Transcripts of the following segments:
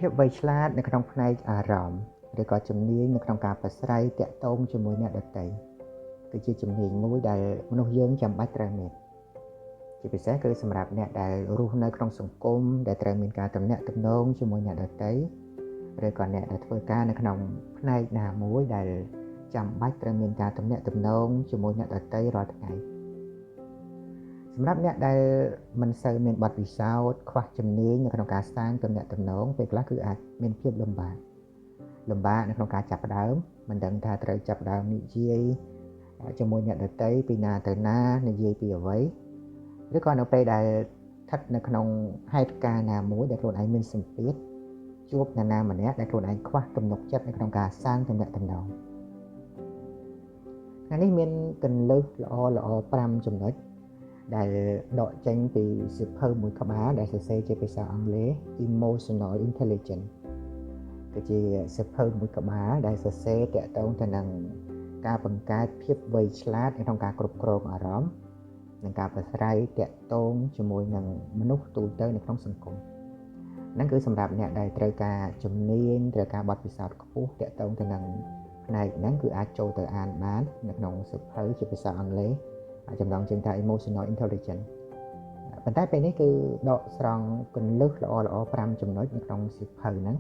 ភាពវៃឆ្លាតនៅក្នុងផ្នែកអារម្មណ៍ឬក៏ជំនាញនៅក្នុងការប្រស្រ័យទាក់ទងជាមួយអ្នកដទៃគឺជាជំនាញមួយដែលមនុស្សយើងចាំបាច់ត្រូវមានជាពិសេសគឺសម្រាប់អ្នកដែលរស់នៅក្នុងសង្គមដែលត្រូវមានការទំនាក់ទំនងជាមួយអ្នកដទៃឬក៏អ្នកដែលធ្វើការនៅក្នុងផ្នែកណាមួយដែលចាំបាច់ត្រូវមានការទំនាក់ទំនងជាមួយអ្នកដទៃរាល់ថ្ងៃសម្រាប់អ្នកដែលមិនសូវមានបទពិសោធន៍ខ្វះជំនាញនៅក្នុងការសាងទំនាក់ទំនងពេលខ្លះគឺអាចមានភាពលំបាកនៅក្នុងការចាប់ផ្ដើមមិនដឹងថាត្រូវចាប់ផ្ដើមនិយាយជាមួយអ្នកដទៃពីណាទៅណានិយាយពីអ្វីឬក៏នៅពេលដែលស្ថិតនៅក្នុងហេតុការណ៍ណាមួយដែលខ្លួនឯងមានសម្ពាធជួបនរណាម្នាក់ដែលខ្លួនឯងខ្វះទំនុកចិត្តនៅក្នុងការសាងទំនាក់ទំនងថ្ងៃនេះមានកន្លឹះល្អៗ5ចំណុចដែលដកចេញពីសៀវភៅមួយក្បាលដែលសរសេរជាភាសាអង់គ្លេស Emotional Intelligence គឺជាសៀវភៅមួយក្បាលដែលសរសេរទាក់ទងទៅនឹងការបង្កើតភាពវៃឆ្លាតនៅក្នុងការគ្រប់គ្រងអារម្មណ៍និងការប្រស្រ័យទាក់ទងជាមួយនឹងមនុស្សទូទៅនៅក្នុងសង្គមហ្នឹងគឺសម្រាប់អ្នកដែលត្រូវការជំនាញត្រូវការបទពិសោធន៍ខ្ពស់ទាក់ទងទៅនឹងផ្នែកហ្នឹងគឺអាចចូលទៅអានបាននៅក្នុងសៀវភៅជាភាសាអង់គ្លេសចំណងជើងថា Emotional Intelligence ប៉ុន្តែពេលនេះគឺដកស្រង់គន្លឹះល្អៗ5ចំណុចនៅក្នុងសៀវភៅហ្នឹង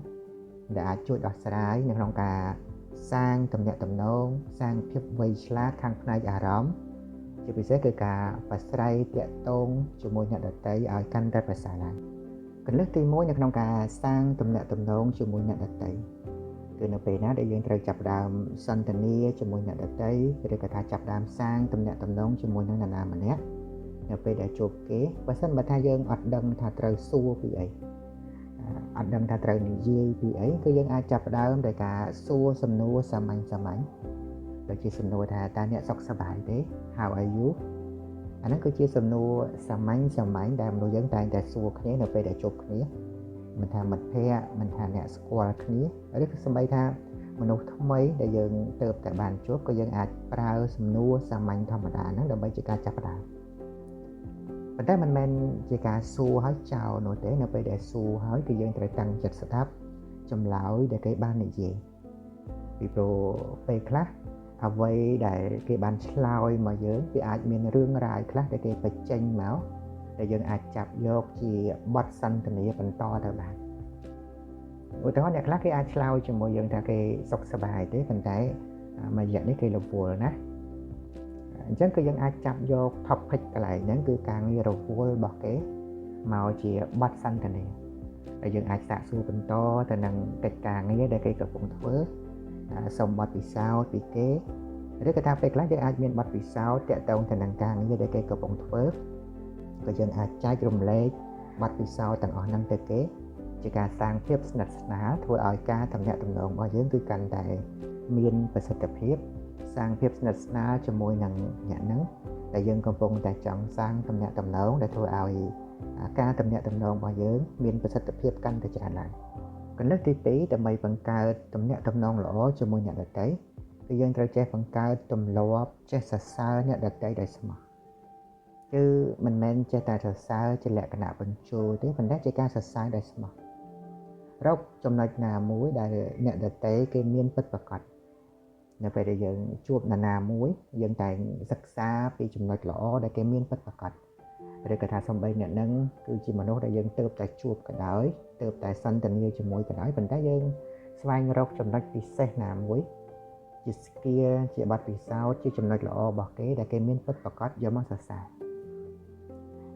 ដែលអាចជួយដោះស្រាយនៅក្នុងការសាងទំនាក់ទំនងសាងភាពវៃឆ្លាតខាងផ្នែកអារម្មណ៍ជាពិសេសគឺការប្រស្រ័យទាក់ទងជាមួយអ្នកដទៃឲ្យកាន់តែប្រសើរឡើងគន្លឹះទី1នៅក្នុងការសាងទំនាក់ទំនងជាមួយអ្នកដទៃគឺនៅពេលណាដែលយើងត្រូវចាប់ផ្ដើមសន្ទនាជាមួយអ្នកដទៃឬក៏ថាចាប់ផ្ដើមសាងទំនាក់ទំនងជាមួយនឹងនរណាម្នាក់នៅពេលដែលជួបគេបើសិនបើថាយើងអត់ដឹងថាត្រូវសួរពីអីអត់ដឹងថាត្រូវនិយាយពីអីគឺយើងអាចចាប់ផ្ដើមដោយការសួរសំណួរសាមញ្ញៗដូចជាសំណួរថាតើអ្នកសុខសប្បាយទេ How are you អាហ្នឹងគឺជាសំណួរសាមញ្ញៗដែលមនុស្សយើងតែងតែសួរគ្នានៅពេលដែលជួបគ្នាមិនថាមិត្តភ័ក្តិមិនថាអ្នកស្គាល់គ្នាឬក៏សំបីថាមនុស្សថ្មីដែលយើងទៅតែបានជួបក៏យើងអាចប្រើសំណួរសាមញ្ញធម្មតាហ្នឹងដើម្បីជាការចាប់ផ្ដើមប៉ុន្តែមិនមែនជាការសួរហើយចោលនោះទេនៅពេលដែលសួរហើយគឺយើងត្រូវតាំងចិត្តស្ដាប់ចម្លើយដែលគេបាននិយាយពីព្រោះពេលខ្លះអ្វីដែលគេបានឆ្លើយមកយើងវាអាចមានរឿងរ៉ាវខ្លះដែលគេបញ្ចេញមកដែលយើងអាចចាប់យកជាបទសន្ទនាបន្តទៅបានឧទាហរណ៍អ្នកខ្លះគេអាចឆ្លើយជាមួយយើងថាគេសុខសប្បាយទេប៉ុន្តែមួយរយៈនេះគេរវល់ណាអញ្ចឹងគឺយើងអាចចាប់យក topic កន្លែងហ្នឹងគឺការងាររវល់របស់គេមកជាបទសន្ទនាដែលយើងអាចសាកសួរបន្តទៅនឹងកិច្ចការងារដែលគេកំពុងធ្វើសុំបទពិសោធន៍ពីគេឬក៏ថាពេលខ្លះយើងអាចមានបទពិសោធន៍ទាក់ទងទៅនឹងការងារដែលគេកំពុងធ្វើក៏យើងអាចចែករំលែកបទពិសោធន៍ទាំងអស់ហ្នឹងទៅគេជាការសាងភាពស្និទ្ធស្នាលធ្វើឲ្យការទំនាក់ទំនងរបស់យើងគឺកាន់តែមានប្រសិទ្ធភាពសាងភាពស្និទ្ធស្នាលជាមួយនឹងអ្នកហ្នឹងដែលយើងកំពុងតែចង់សាងទំនាក់ទំនងដែលធ្វើឲ្យការទំនាក់ទំនងរបស់យើងមានប្រសិទ្ធភាពកាន់តែច្រើនឡើងគន្លឹះទី2ដើម្បីបង្កើតទំនាក់ទំនងល្អជាមួយអ្នកដទៃគឺយើងត្រូវចេះបង្កើតទម្លាប់ចេះសរសើរអ្នកដទៃដោយស្មោះគឺមិនមែនចេះតែសរសើរជាលក្ខណៈបញ្ជោទេប៉ុន្តែជាការសរសើរដោយស្មោះរកចំណុចណាមួយដែលអ្នកដទៃគេមានពិតប្រាកដនៅពេលដែលយើងជួបនរណាមួយយើងតែងសិក្សាពីចំណុចល្អដែលគេមានពិតប្រាកដឬក៏ថាសំបីអ្នកនឹងគឺជាមនុស្សដែលយើងទើបតែជួបក៏ដោយទើបតែសន្ទនាជាមួយក៏ដោយប៉ុន្តែយើងស្វែងរកចំណុចពិសេសណាមួយជា skill ជាបទពិសោធន៍ជាចំណុចល្អរបស់គេដែលគេមានពិតប្រាកដយកមកសរសើរ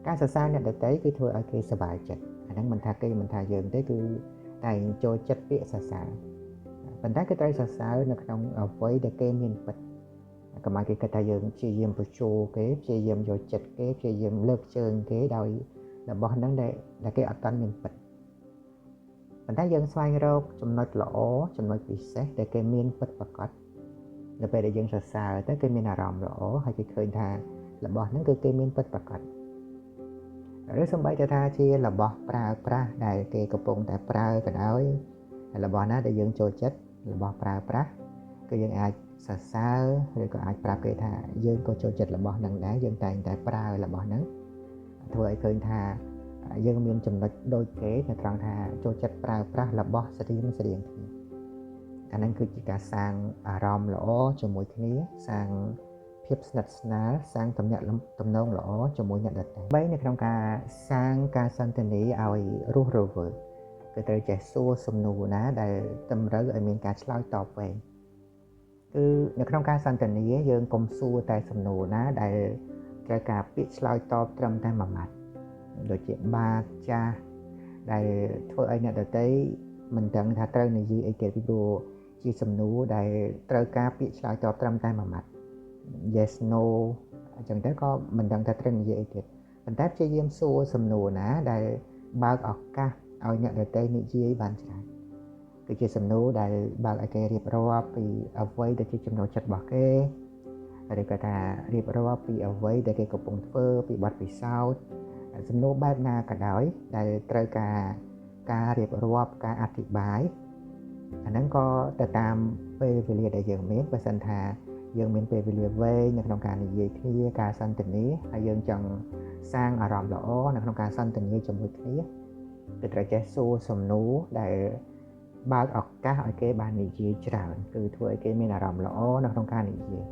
ការសរសើរអ្នកដទៃគឺធ្វើឲ្យគេសប្បាយចិត្តអាហ្នឹងមិនថាគេមិនថាយើងទេគឺតែងចូលចិត្តពាក្យសរសើរប៉ុន្តែគេត្រូវសរសើរនៅក្នុងអ្វីដែលគេមានពិតកុំឲ្យគេគិតថាយើងព្យាយាមបញ្ជោគេព្យាយាមយកចិត្តគេព្យាយាមលើកជើងគេដោយរបស់ហ្នឹងដែលគេអត់ទាន់មានពិតប៉ុន្តែយើងស្វែងរកចំណុចល្អចំណុចពិសេសដែលគេមានពិតប្រាកដនៅពេលដែលយើងសរសើរទៅគេមានអារម្មណ៍ល្អហើយគេឃើញថារបស់ហ្នឹងគឺគេមានពិតប្រាកដឬសូម្បីតែថាជារបស់ប្រើប្រាស់ដែលគេកំពុងតែប្រើក៏ដោយរបស់ណាដែលយើងចូលចិត្តរបស់ប្រើប្រាស់គឺយើងអាចសរសើរឬក៏អាចប្រាប់គេថាយើងក៏ចូលចិត្តរបស់ហ្នឹងដែរយើងតែងតែប្រើរបស់ហ្នឹងធ្វើឲ្យឃើញថា យើងមានចំណុចដូចគេនៅត្រង់ថាចូលចិត្តប្រើប្រាស់របស់ស្តៀងគ្នាអាហ្នឹងគឺជាការសាងអារម្មណ៍ល្អជាមួយគ្នាសាងភាពស្និទ្ធស្នាលសាងទំនាក់ទំនងល្អជាមួយអ្នកដទៃបីនៅក្នុងការសាងការសន្ទនាឲ្យរស់រវើកគឺត្រូវចេះសួរសំណួរណាដែលតម្រូវឲ្យមានការឆ្លើយតបវែងគឺនៅក្នុងការសន្ទនាយើងកុំសួរតែសំណួរណាដែលត្រូវការពាក្យឆ្លើយតបត្រឹមតែមួយម៉ាត់ដូចជាបាទចាស់ដែលធ្វើឲ្យអ្នកដទៃមិនដឹងថាត្រូវនិយាយអីគេពីព្រោះជាសំណួរដែលត្រូវការពាក្យឆ្លើយតបត្រឹមតែមួយម៉ាត់ yes no អញ្ចឹងទៅក៏មិនដឹងថាត្រូវនិយាយអីទៀតប៉ុន្តែព្យាយាមសួរសំណួរណាដែលបើកឱកាសឲ្យអ្នកដទៃនិយាយបានច្រើនគឺជាសំណួរដែលបើកឲ្យគេរៀបរាប់ពីអ្វីដែលជាចំណូលចិត្តរបស់គេឬក៏ថារៀបរាប់ពីអ្វីដែលគេកំពុងធ្វើពីបទពិសោធន៍សំណួរបែបណាក៏ដោយដែលត្រូវការរៀបរាប់ការអធិប្បាយអាហ្នឹងក៏ទៅតាមពេលវេលាដែលយើងមានបើសិនថាយើងមានពេលវេលាវែងនៅក្នុងការនិយាយគ្នាការសន្ទនាហើយយើងចង់សាងអារម្មណ៍ល្អនៅក្នុងការសន្ទនាជាមួយគ្នាគឺត្រូវចេះសួរសំណួរដែលបើកឱកាសឲ្យគេបាននិយាយច្រើនគឺធ្វើឲ្យគេមានអារម្មណ៍ល្អនៅក្នុងការនិយាយ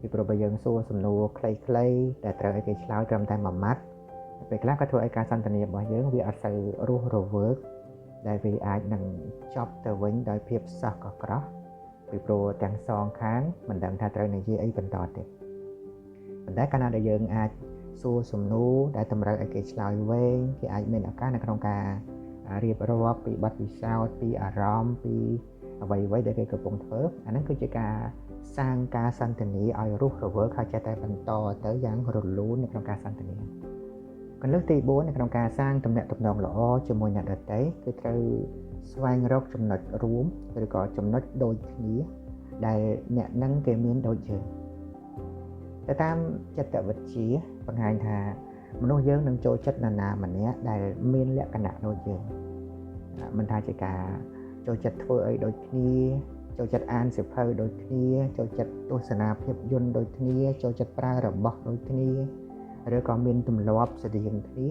ពីព្រោះបើយើងសួរសំណួរខ្លីៗដែលត្រូវឲ្យគេឆ្លើយត្រឹមតែមួយម៉ាត់ពេលខ្លះក៏ធ្វើឲ្យការសន្ទនារបស់យើងវាអត់សូវរស់រវើកដែលវាអាចនឹងចប់ទៅវិញដោយភាពសោះកក្រោះពីព្រោះទាំងសងខាងមិនដឹងថាត្រូវនិយាយអីបន្តទេប៉ុន្តែកាលណាដែលយើងអាចសួរសំណួរដែលតម្រូវឲ្យគេឆ្លើយវែងគេអាចមានឱកាសនៅក្នុងការរៀបរាប់ពីបទពិសោធន៍ពីអារម្មណ៍ពីអ្វីៗដែលគេកំពុងធ្វើអាហ្នឹងគឺជាការសាងការសន្ទនាឲ្យរស់រវើកហើយចេះតែបន្តទៅយ៉ាងរលូននៅក្នុងការសន្ទនាគន្លឹះទី4នៅក្នុងការសាងទំនាក់ទំនងល្អជាមួយអ្នកដទៃគឺត្រូវស្វែងរកចំណុចរួមឬក៏ចំណុចដូចគ្នាដែលអ្នកនឹងគេមានដូចយើងទៅតាមចិត្តវិទ្យាបង្ហាញថាមនុស្សយើងនឹងចូលចិត្តនរណាម្នាក់ដែលមានលក្ខណៈដូចយើងមិនថាជាការចូលចិត្តធ្វើអីដូចគ្នាចូលចិត្តអានសៀវភៅដូចគ្នាចូលចិត្តទស្សនាភាពយន្តដូចគ្នាចូលចិត្តប្រើរបស់ដូចគ្នាឬក៏មានទម្លាប់ស្រដៀងគ្នា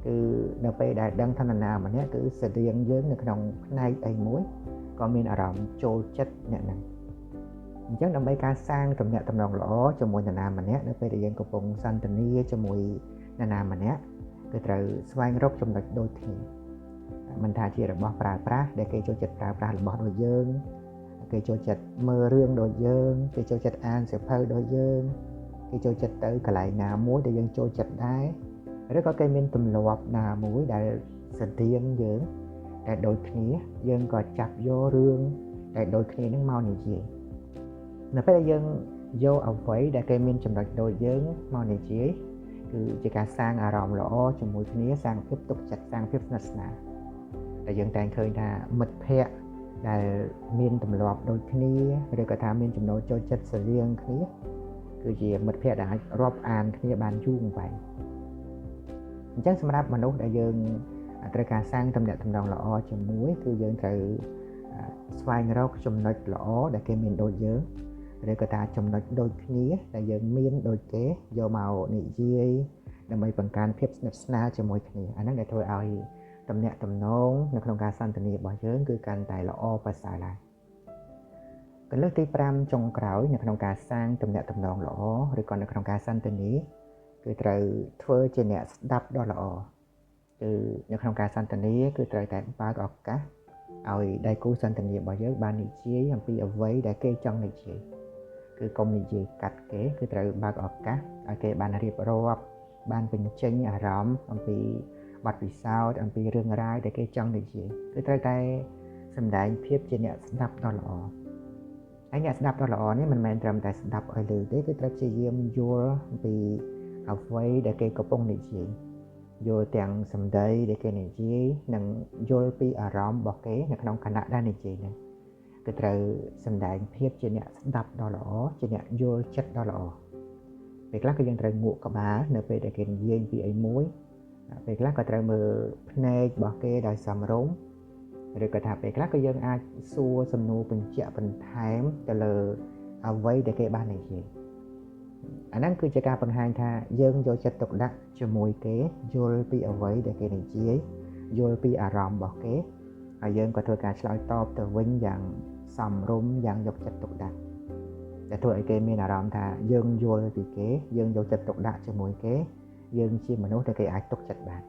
គឺនៅពេលដែលដឹងថានរណាម្នាក់គឺស្រដៀងយើងនៅក្នុងផ្នែកអីមួយក៏មានអារម្មណ៍ចូលចិត្តអ្នកហ្នឹងអញ្ចឹងដើម្បីការសាងទំនាក់ទំនងល្អជាមួយនរណាម្នាក់នៅពេលដែលយើងកំពុងសន្ទនាជាមួយនរណាម្នាក់គឺត្រូវស្វែងរកចំណុចដូចគ្នាមិនថាជារបស់ប្រើប្រាស់ដែលគេចូលចិត្តប្រើប្រាស់របស់ដូចយើងគេចូលចិត្តមើលរឿងដូចយើងគេចូលចិត្តអានសៀវភៅដូចយើងគេចូលចិត្តទៅកន្លែងណាមួយដែលយើងចូលចិត្តដែរឬក៏គេមានទម្លាប់ណាមួយដែលស្រដៀងយើងដែលដូចគ្នាយើងក៏ចាប់យករឿងដែលដូចគ្នានឹងមកនិយាយនៅពេលដែលយើងយកអ្វីដែលគេមានចំណុចដូចយើងមកនិយាយគឺជាការសាងអារម្មណ៍ល្អជាមួយគ្នាសាងភាពទុកចិត្តសាងភាពស្និទ្ធស្នាលដែលយើងតែងឃើញថាមិត្តភ័ក្តិដែលមានទម្លាប់ដូចគ្នាឬក៏ថាមានចំណូលចូលចិត្តស្រដៀងគ្នាគឺជាមិត្តភ័ក្តិដែលអាចរាប់អានគ្នាបានយូរអង្វែងអញ្ចឹងសម្រាប់មនុស្សដែលយើងត្រូវការសាងទំនាក់ទំនងល្អជាមួយគឺយើងត្រូវស្វែងរកចំណុចល្អដែលគេមានដូចយើងឬក៏ថាចំណុចដូចគ្នាដែលយើងមានដូចគេយកមកនិយាយដើម្បីបង្កើនភាពស្និទ្ធស្នាលជាមួយគ្នាអាហ្នឹងដែលធ្វើឲ្យទំនាក់ទំនងនៅក្នុងការសន្ទនារបស់យើងគឺកាន់តែល្អប្រសើរឡើងគន្លឹះទី5ចុងក្រោយនៅក្នុងការសាងទំនាក់ទំនងល្អឬក៏នៅក្នុងការសន្ទនាគឺត្រូវធ្វើជាអ្នកស្ដាប់ដ៏ល្អគឺនៅក្នុងការសន្ទនាគឺត្រូវតែបើកឱកាសឲ្យដៃគូសន្ទនារបស់យើងបាននិយាយអំពីអ្វីដែលគេចង់និយាយគឺកុំនិយាយកាត់គេគឺត្រូវបើកឱកាសឲ្យគេបានរៀបរាប់បានបញ្ចេញអារម្មណ៍អំពីបទពិសោធន៍អំពីរឿងរ៉ាវដែលគេចង់និយាយគឺត្រូវតែសម្ដែងភាពជាអ្នកស្ដាប់ដ៏ល្អហើយអ្នកស្ដាប់ដ៏ល្អនេះមិនមែនត្រឹមតែស្ដាប់ឲ្យឮទេគឺត្រូវព្យាយាមយល់អំពីអ្វីដែលគេកំពុងនិយាយយល់ទាំងសម្ដីដែលគេនិយាយនិងយល់ពីអារម្មណ៍របស់គេនៅក្នុងខណៈដែលនិយាយហ្នឹងគឺត្រូវសម្ដែងភាពជាអ្នកស្ដាប់ដ៏ល្អជាអ្នកយល់ចិត្តដ៏ល្អពេលខ្លះក៏យើងត្រូវងក់ក្បាលនៅពេលដែលគេនិយាយពីអីមួយពេលខ្លះក៏ត្រូវមើលភ្នែករបស់គេដោយសមរម្យឬក៏ថាពេលខ្លះក៏យើងអាចសួរសំណួរបញ្ជាក់បន្ថែមទៅលើអ្វីដែលគេបាននិយាយ អាហ្នឹងគឺជាការបង្ហាញថាយើងយកចិត្តទុកដាក់ជាមួយគេយល់ពីអ្វីដែលគេនិយាយយល់ពីអារម្មណ៍របស់គេហើយយើងក៏ធ្វើការឆ្លើយតបទៅវិញយ៉ាងសមរម្យយ៉ាងយកចិត្តទុកដាក់ដែលធ្វើឲ្យគេមានអារម្មណ៍ថាយើងយល់ពីគេយើងយកចិត្តទុកដាក់ជាមួយគេយើងជាមនុស្សដែលគេអាចទុកចិត្តបាន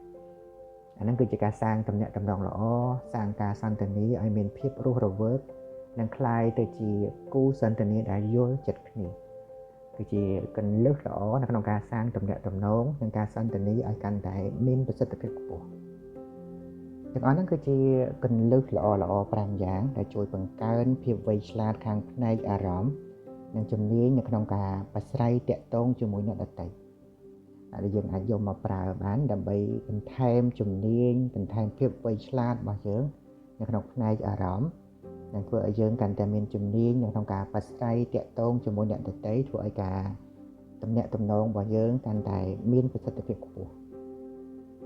អាហ្នឹងគឺជាការសាងទំនាក់ទំនងល្អសាងការសន្ទនាឲ្យមានភាពរស់រវើកនិងក្លាយទៅជាគូសន្ទនាដែលយល់ចិត្តគ្នាគឺជាកន្លឹះល្អនៅក្នុងការសាងទំនាក់ទំនងនិងការសន្ទនាឲ្យកាន់តែមានប្រសិទ្ធភាពខ្ពស់ទាំងអស់ហ្នឹងគឺជាកន្លឹះល្អល្អ5យ៉ាងដែលជួយបង្កើនភាពវៃឆ្លាតខាងផ្នែកអារម្មណ៍និងជំនាញនៅក្នុងការប្រស្រ័យទាក់ទងជាមួយអ្នកដទៃដែលយើងអាចយកមកប្រើបានដើម្បីបន្ថែមជំនាញបន្ថែមភាពវៃឆ្លាតរបស់យើងនៅក្នុងផ្នែកអារម្មណ៍និងធ្វើឲ្យយើងកាន់តែមានជំនាញនៅក្នុងការប្រស្រ័យទាក់ទងជាមួយអ្នកដទៃធ្វើឲ្យការទំនាក់ទំនងរបស់យើងកាន់តែមានប្រសិទ្ធភាពខ្ពស់។